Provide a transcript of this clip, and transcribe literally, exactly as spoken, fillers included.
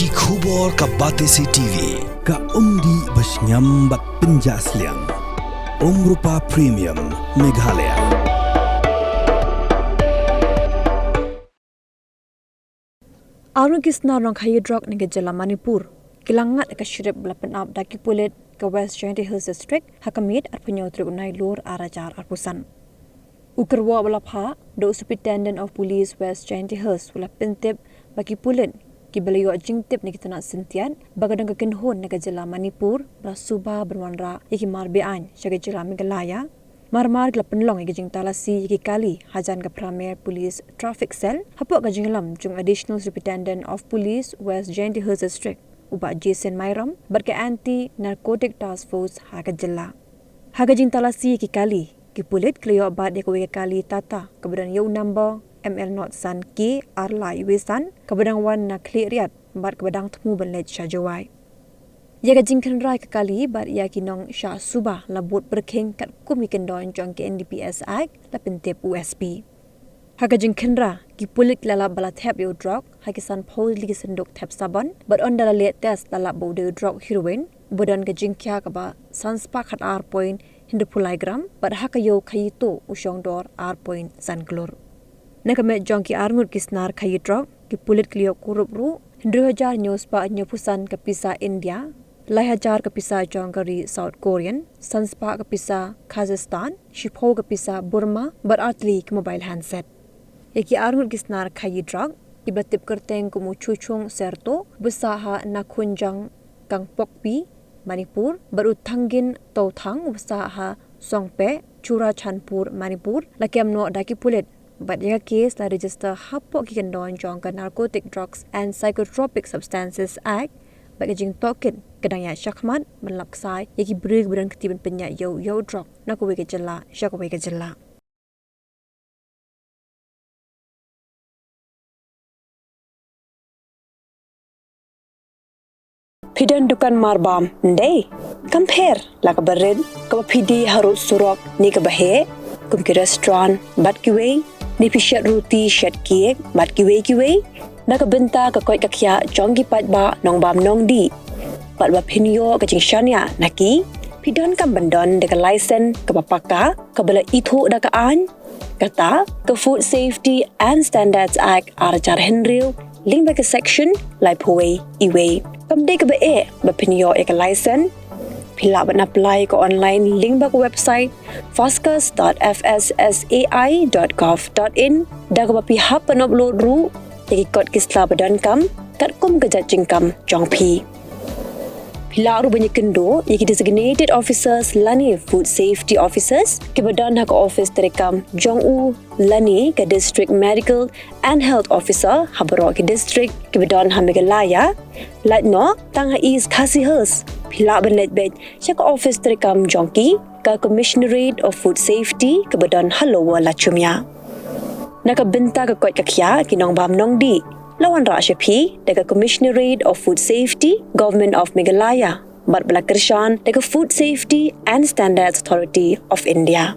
Ki khubor ka Batesi T V, ka umdih ba shngiam bad pynjah sliang. Umrupa Premium, Meghalaya. Arngut ki snar nongkhaïi drok na ka jylla Manipur ki la ngat ïa ka shrip ba la pynap da ki pulit ka West Jaintia Hills District ha ka miet arphew hynñiew tarik u Nailur ar hajar arphew san. U kyrwoh ba la phah da u Superintendent of Police West Jaintia Hills u la pyntip ba ki pulit kiba la ïoh jingtip na ki tnat syntiat ba ka don ka kynhun na ka jylla Manipur ba la suba ban wanrah ïa ki mar be-aiñ sha ka jylla Meghalaya. Mar mar ki la pynlong ïa ki jingtalasi ïa ki kali hajan ka Phramer Police Traffic Cell hapoh ka jingïalam jong Additional Superintendent of Police West Jaintia Hills District u Bah Jason Myrom bad ka Anti Narcotic Task Force ha ka jylla. Ha ka jingtalasi ïa ki kali, ki pulit ki la ïoh bat ïa kawei ka kali Tata kaba don ïa u number M L not san K ar lai wei san kaba dang wan na Khliehriat bad kaba dang thmu ban leit sha Jowai. Ïa ka jingkhynra ïa ka kali bad ïa ki nongshah suba la bud pyrkhing katkum ki kyndon jong ka N D P S Act, la pyntip u S P. Ha ka jingkhynra, ki pulit ki la lap ba la thep ïa u drok ha ki sanphew tylli ki synduk thep sabon bad ynda la leh test la lap ba u dei u drok heroin uba don ka jingkhia kaba sanspah khatar point hynriewphew lai gram bad ha ka ïew khaïi tuh u shong dor ar point san klur. Na ka met jong ki arngut ki snar khaïi drok, ki pulit ki la ïoh kurup ruh hynriew hajar hynñiew spah hynñiewphew san ka pisa India, lai hajar ka pisa jong ka ri South Korean, san spah ka pisa Kazakhstan, shiphew ka pisa Burma bad ar tylli ki mobile handset. Ïa ki arngut ki snar khaïi drok kiba la tip kyrteng kum u Chuchung Serto uba sah ha Nakhunjang, Kangpokpi, Manipur bad u Thangin Touthang uba sah ha Songpeh, Churachandpur, Manipur la kem noh da ki pulit bad ïa ka kes la register hapoh ki kyndon jong ka Narcotic Drugs and Psychotropic Substances Act bad ka jingtohkit ka dang ïaid shakhmat ban lap ksai ïa ki briew kiba don kti ban pynïaid ïa u drok na kawei ka jylla sha kawei ka jylla. Phi don dukan marbam, ym dei? Kam pher la kaba rit, kaba phi die harud surok ne kaba heh, kum ki restaurant bad kiwei, ne phi shet ruti shet cake bad kiwei kiwei. Na ka bynta ka koit ka khiah jong ki paidbah nongbam nongdih bad ba phin ïoh ka jingshaniah na ki, phi donkam ban don da ka license kaba paka kaba la ithuh da ka aiñ, kata ka Food Safety and Standards Act ar hajar hynriew lyngba ka section laiphew wei E wei. Kam dei kaba eh ba phin ïoh ïa ka license. Phi lah ban apply ka online lyngba ka website fascus dot F S S A I dot gov dot in da kaba phi hap ban upload ruh ïa ki kot ki sla ba donkam katkum ka jait jingkam jong phi. Phi lah ruh ban ïakynduh ïa ki designated officers lane food safety officers kiba don ha ka office treikam jong u lane ka District Medical and Health Officer ha baroh ki district kiba don ha Meghalaya. Lait noh tang ha East Khasi Hills, phi lah ban leit beit sha ka office treikam jong ki, ka Commissionerate of Food Safety kaba don ha Lower Lachumia. Na ka bynta ka koit ka khiah ki nongbam nongdih, la wanrah sha phi da ka Commissionerate of Food Safety, Government of Meghalaya bad ba la kyrshan da ka Food Safety and Standards Authority of India.